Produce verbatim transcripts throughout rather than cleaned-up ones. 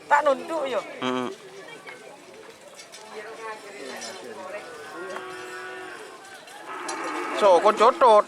Ta' nondhu', ya. Mm-mm. Sokon cothot.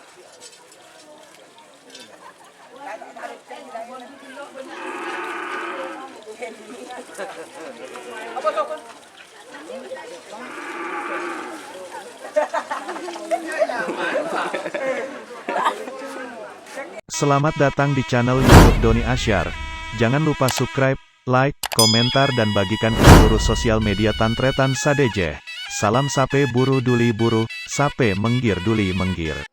Selamat datang di channel YouTube Doni Asyar. Jangan lupa subscribe, like, komentar, dan bagikan ke seluruh sosial media tan-tarètan sadhâjâ. Salam sapè buru dhuli buru, sapè mèngghir dhuli mèngghir.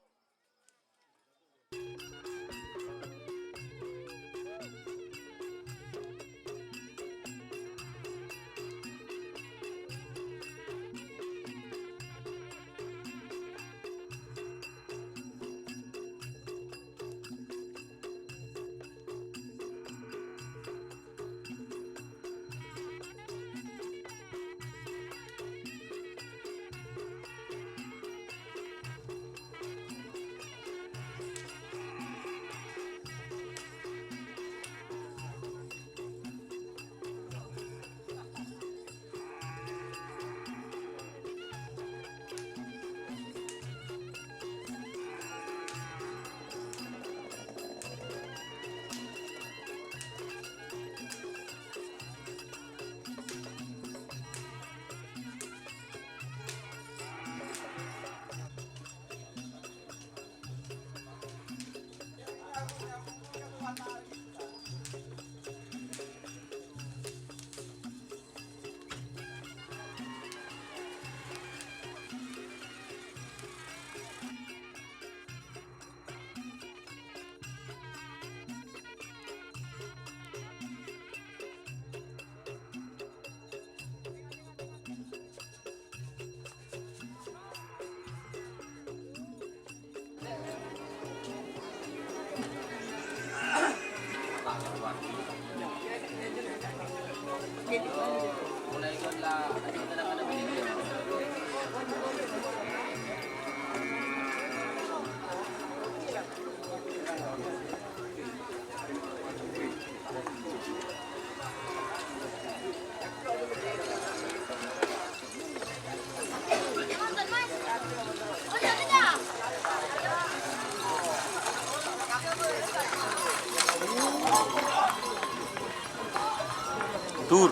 Tur.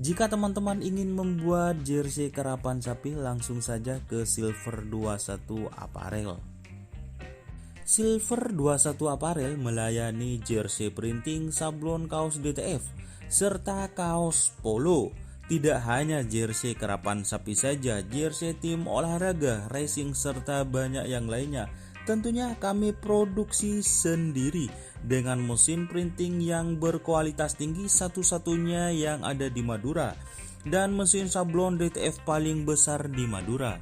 Jika teman-teman ingin membuat jersey karapan sapi, langsung saja ke Silver dua satu Apparel. Silver dua satu Apparel melayani jersey printing, sablon kaos D T F, serta kaos polo. Tidak hanya jersey karapan sapi saja, jersey tim olahraga, racing, serta banyak yang lainnya. Tentunya kami produksi sendiri dengan mesin printing yang berkualitas tinggi, satu-satunya yang ada di Madura, dan mesin sablon D T F paling besar di Madura.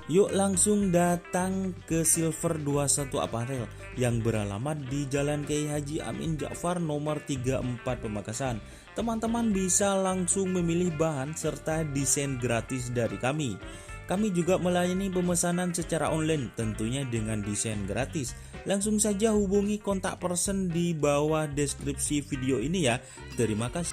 Yuk langsung datang ke Silver dua satu Apparel yang beralamat di Jalan Kiai Haji Amin Ja'far nomor tiga empat Pamekasan. Teman-teman bisa langsung memilih bahan serta desain gratis dari kami. Kami juga melayani pemesanan secara online, tentunya dengan desain gratis. Langsung saja hubungi kontak person di bawah deskripsi video ini ya. Terima kasih.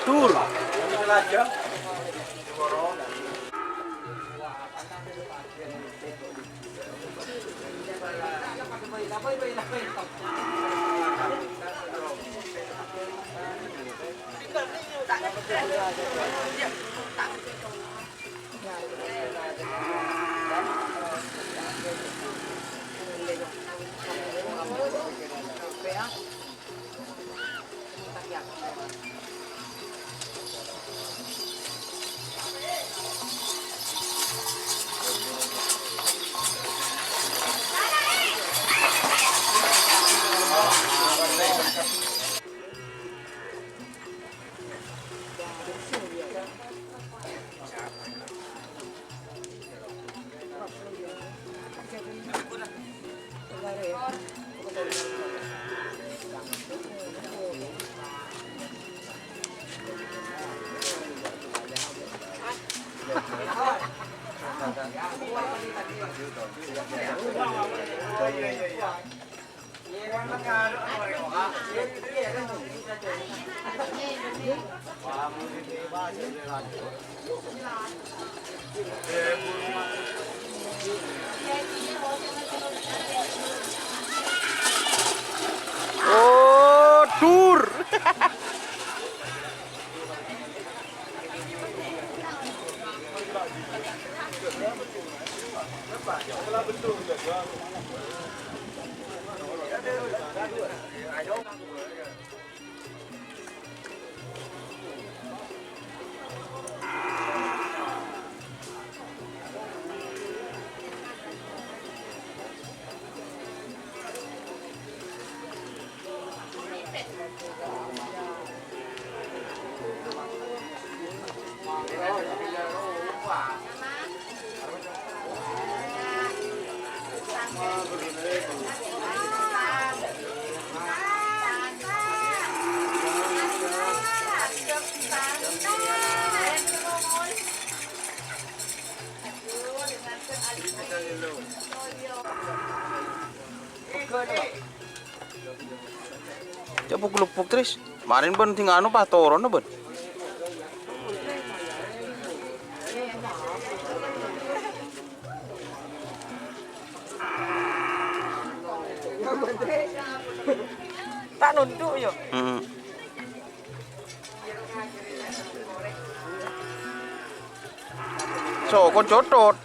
Tur. Oh, dur. Ca'epon lepuk terus. Marèn bân sè nganu pas toron, bân. Ta' nondhu', yâ. Hmm. Sokon cothot.